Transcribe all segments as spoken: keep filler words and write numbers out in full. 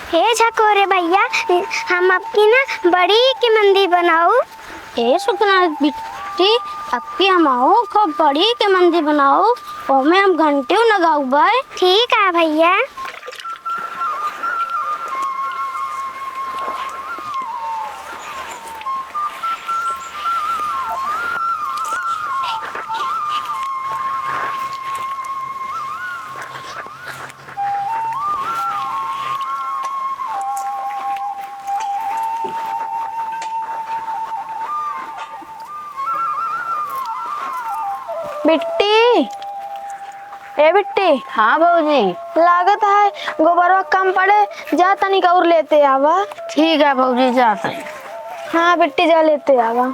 हे झकोरे भैया, हम अबकी ना बड़ी के मंदिर बनाऊ। ए सुखना बिट्टी, अबकी हमहू खूब बड़ी के मंदिर बनाऊ, ओमे हम घंटियो लगाऊ बाय। ठीक है भैया। बिट्टी, ए बिट्टी। हाँ भौजी। लागत है गोबरवा कम पड़े, जा तनिक और लेते आवा। ठीक है भौजी, जात है। हाँ बिट्टी, जा लेते आवा।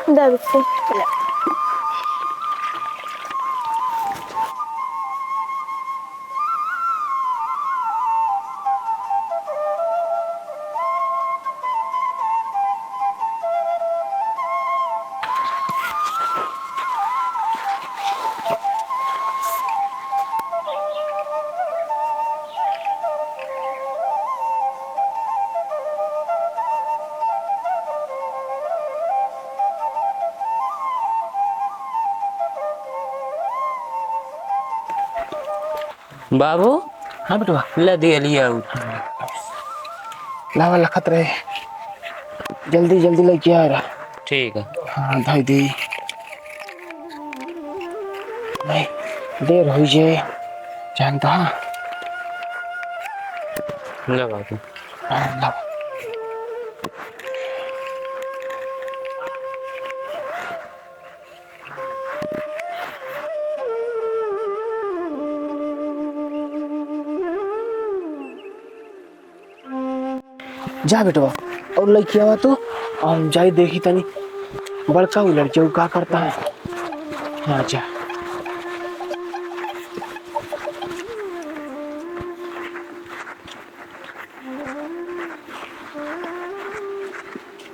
दे बिट्टी। बाबू। हाँ बेटवा। ले दिया, लिया आऊ। लावा लखत रहे, जल्दी जल्दी लेके आ रहा। ठीक है। हाँ, धाई दे। नहीं, देर हुई जे, जानता। ले बाबू। हाँ, लावा। जा बेटवा, और लइके आवा तू, हम जाई देखी तनी बड़का उ लड़के उ का करता है। हाँ, जा।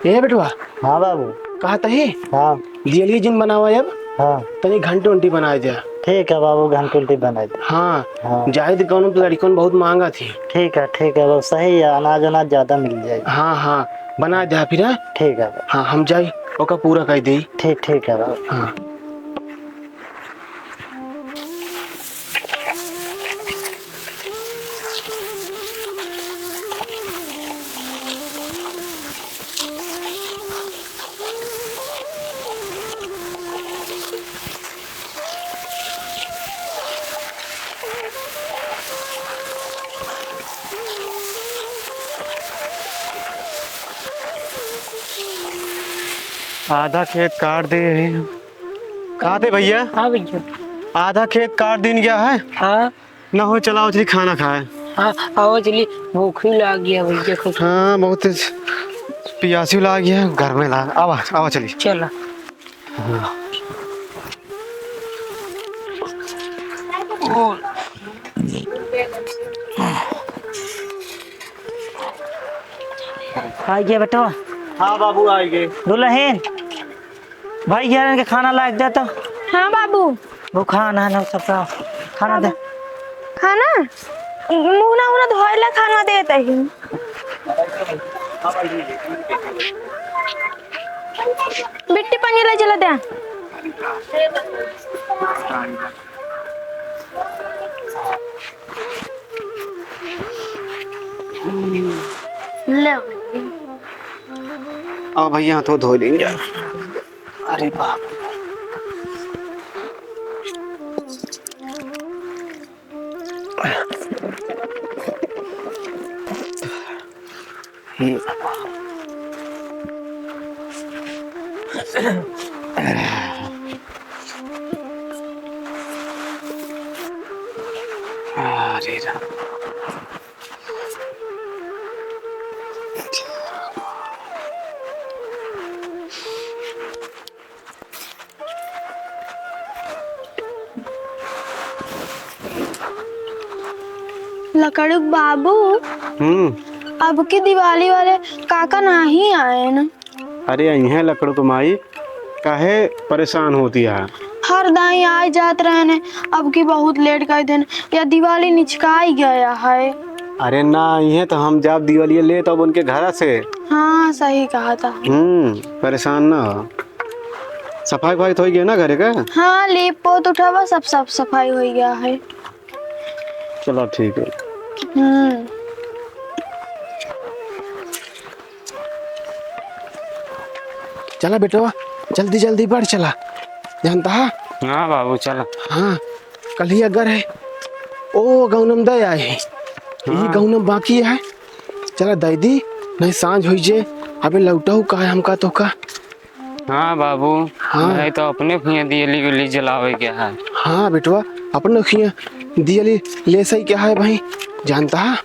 ए बेटवा। हाँ बाबू। कहा तही? हाँ। दियलिए जिन बनावा अब। हाँ। तनी घंटी उंटी बनाए द्या। ठीक है बाबू, घंटी उंटी बनाए द्या। हाँ। हाँ। जाए तो कौनो तो लड़कन बहुत मांगा थी। ठीक है, ठीक है बाबू, सही है, अनाज अनाज ज्यादा मिल जाए। हाँ, हाँ, बनाए द्या फिर, हाँ? ठीक है बाबू। हाँ, हम जाई, ओका पूरा कर देई। ठीक, ठीक है बाबू। हाँ। आधा खेत काट दे रहे हैं। काटे भैया? हाँ भैया। आधा खेत काट दिन गया है। हाँ। ना हो, चलाओ, चली खाना खाए। हाँ, आओ चली, भूख ही लाग गया भैया, कुछ। हाँ, बहुत तेज पियासी लाग गया, घर में लाग। आवा, आवा चली। चला। हाँ। आ गया बेटवा। हाँ बाबू, आ गए। दुल्हन, भाई यार, इनके खाना लायक दे तो। हाँ बाबू। वो खाना है ना, सबका खाना दे। खाना? मुँह ना, मुँह ना धोए ला खाना देत ही। बिट्टी पानी ला चला दे। ले। आओ भैया, हाथों धो लेंगे। अरे बाप रे। श्री राम। लकड़ू बाबू, हम्म। अब की दिवाली वाले काका नाही आएन। अरे, अइहें लकड़ू क माई, काहे परेशान होती है? हर दाई आए जात रहेन, अब की बहुत लेट कर देन, या दिवाली निचकाई गया है। अरे ना, अइहें तो हम जाब दिवाली ले तब उनके घरा से। हाँ, सही कहा था। हम्म, परेशान ना हो। सफाई वफाई तो होइ गया ना घरे का? हाँ, लीप पोत उठावा, सब साफ सफाई होइ गया है। चला ठीक है। हम्म। चला बेटवा, जल्दी जल्दी बढ़ चला, जानता है? हाँ बाबू, चला। हाँ, कल ही अगर है, ओ गौनम दे आए है, हाँ। ई गौनम बाकी है, चला दे दी, नहीं सांझ होइ जे, अबे लौटहु का है हमका तो का। हाँ बाबू, हाँ। नहीं तो अपने खिया दियली उली जलावे के है। हाँ बेटवा, अपने खिया दियली ले सही क्या है भाई, जानता है?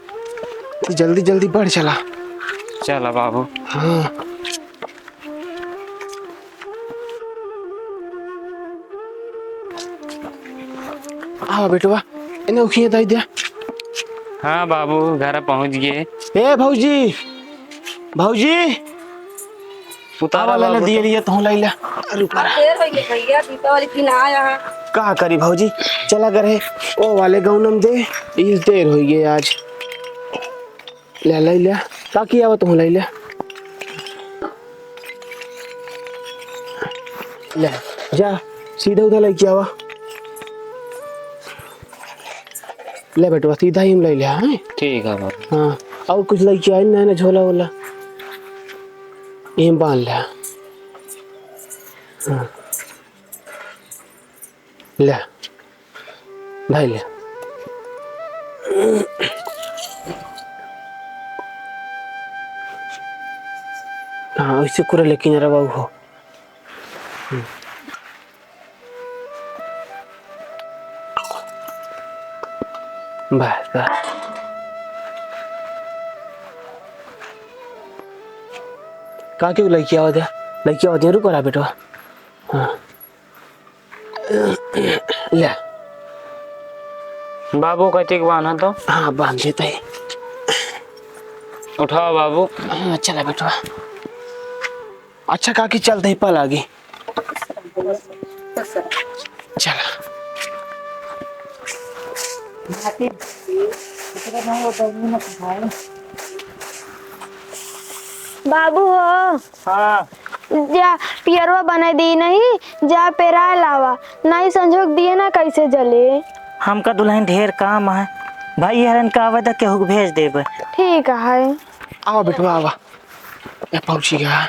तू जल्दी जल्दी बढ़ चला। चला बाबू। हाँ। आवा बेटवा, एने उखिया दाई दे। हाँ बाबू, घर पहुँच गए। ए भौजी, भौजी, उतारा आवा, ले ले, बाबू। दिए लिए तहूँ ले ले। अरे ऊपर आ। देर हो गई भैया, दीपावली दिन आया है। का करी भौजी, चला करे ओ वाले गौनम दे, इस देर हो गई आज। ले ले ले, का किया हुआ तहूँ ले ले। ले, जा, सीधा उधर लेके आवा। ले बेटवा, सीधा ही में ले ले, हैं? ठीक है बाबू। हाँ, और कुछ लेके आई ना, ना झोला वोला, ये में बांध ले। हाँ, ले, भाई ले। हाँ, ऐसे कुरा लेकिन रवा हो। बस, बस। का क्यों लइकिया हो जा? लइकिया हो जा, रुको रहा बेटवा। हाँ। ले। बाबू, कति के बान्हा तो? हाँ, बांध देता है। उठाओ बाबू। हाँ, चला बेटवा। अच्छा काकी, चलते ही पल आगे। चला। बाबू हो। हाँ। जा पियरवा बनाई दी नहीं, जा पेराए लावा, नहीं संझोक दिए ना कैसे जले। हमका दुल्हन ढेर काम है, भाई हरन का आवे त केहू के भेज देबे। ठीक है। आवा बेटवा आवा। ए पहुंची गया।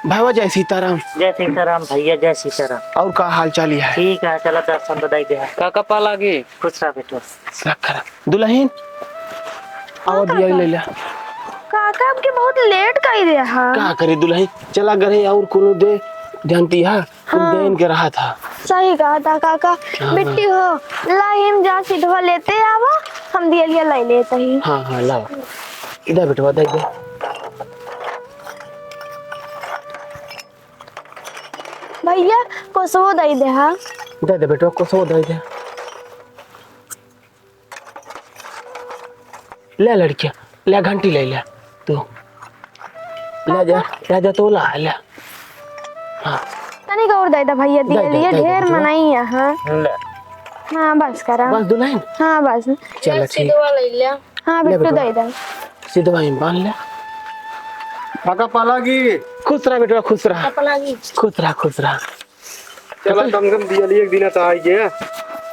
भाईवा जय सीताराम। जय सीताराम भैया, जय सीताराम। और का हाल चाल है? ठीक है, चला दर्शन बधाई दे। काका पा लागी। खुश रह बेटवा। रख रख। दुल्हन, आवा हाँ, दिया काका। ले ले। काका, अब के बहुत लेट कई दे हा। का करी दुल्हन, चला घरे और कोनो दे जानती हा, कुल हाँ। देन के रहा था। सही कहा था काका। हाँ। बिट्टी हो, ला हिम जा सिधवा लेते आवा, हम दियलिया ले लेते ही। हाँ, हाँ, लावा। दे बेटवा, दे, दे। भैया, कोसवो दे दे हा। दे दे बेटवा, कोसवो दे दे। ले लड़किया, ले घंटी ले ले तू। ले जा, ले जा तू ला, ले। हाँ। तनिक और दे दे भैया, दे दे, दियलिया दे दे, ढेर दे दे। मनई है, हाँ। ले। हाँ, बस करा। बस दुल्हन? हाँ, बस। चल, ठीक। सिधवा ले ले। हाँ, ले बिट्टू बेटवा। दे दे। सिधवा ही बांध ले। काका पा लागी। खुश रहा बेटवा, खुश रहा। काका पा लागी। खुश रहा, खुश रहा। चला, कम से कम दियली एक दिन तो आई गया।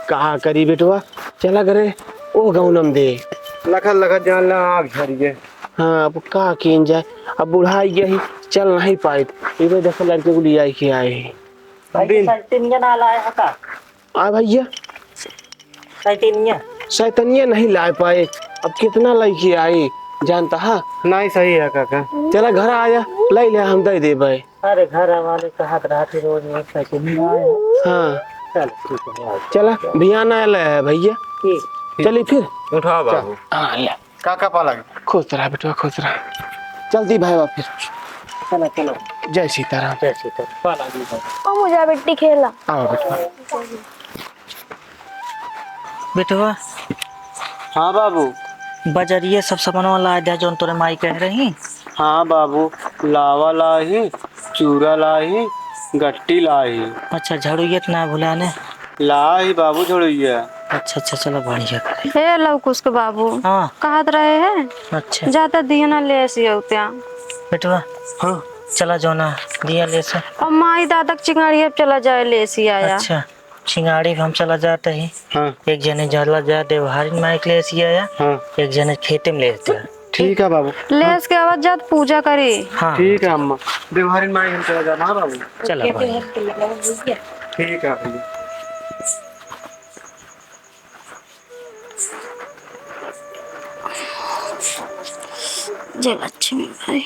का करी बेटवा, चला घरे, ओ गौनम दे। लखत लखत जान ला आग झर गए। हाँ, अब का कीन जाए, अब बुढ़ाई गया ही, चल नहीं पाए। इबे देखो लड़के को लिया के आए हैं। भाई, दिन। सैतनिया ना लाए हो का? आ भैया। सैतनिया। सैतनिया नहीं ला पाए, अब कितना लइके आई, जानता है? नहीं, सही है काका। चला घर आया, ले ले, हम दे देबे। अरे, घर वाले कहत रहत ही रोज रोज सैतनिया आए। हाँ। चल, ठीक है, आओ। चला, भियान आया ले है भैया। ठीक। चली फिर। उठाओ बाबू। हाँ, ले। का, का पाला? खुश रहा बेटवा, खुश रहा। चलती भाई बा फिर। चलो, चलो। जय सीताराम। जय सीताराम। पाला जी बाबू। ओ मुझे बेटी खेला। आओ बेटवा। बेटवा। हाँ बाबू। बजरिया सब सामानवा लाए दे, जौन तोरे माई कह रही। हाँ बाबू, लावा लाही, चूरा लाही, गट्टी लाही। अच्छा, झड़ुइया त ना भुलाने। लाही बाबू झड़ुइया। अच्छा, अच्छा, चलो बढ़िया करे। हे लवकुश के बाबू, हाँ। कहत रहे हैं, अच्छा। जाता दिया ना ले आसी होत्या। बेटवा, हाँ। चला जो ना, दिया ले से। अब माई दादा के चिंगारी अब चला जाए ले आसी आया। अच्छा। छिंगाड़ी भी हम चला जाते ही। हाँ। एक जने चला जा देवहारिन माई के ले आसी आया। हाँ। एक जने खेते में ले आते हैं। ठीक है बाबू। लेस के आवाज जात पूजा करी। हाँ। ठीक है अम्मा। देवहारिन माई हम चला जाना, हाँ बाबू। चला भाई। ठीक है भैया। जय लक्ष्मी भाई।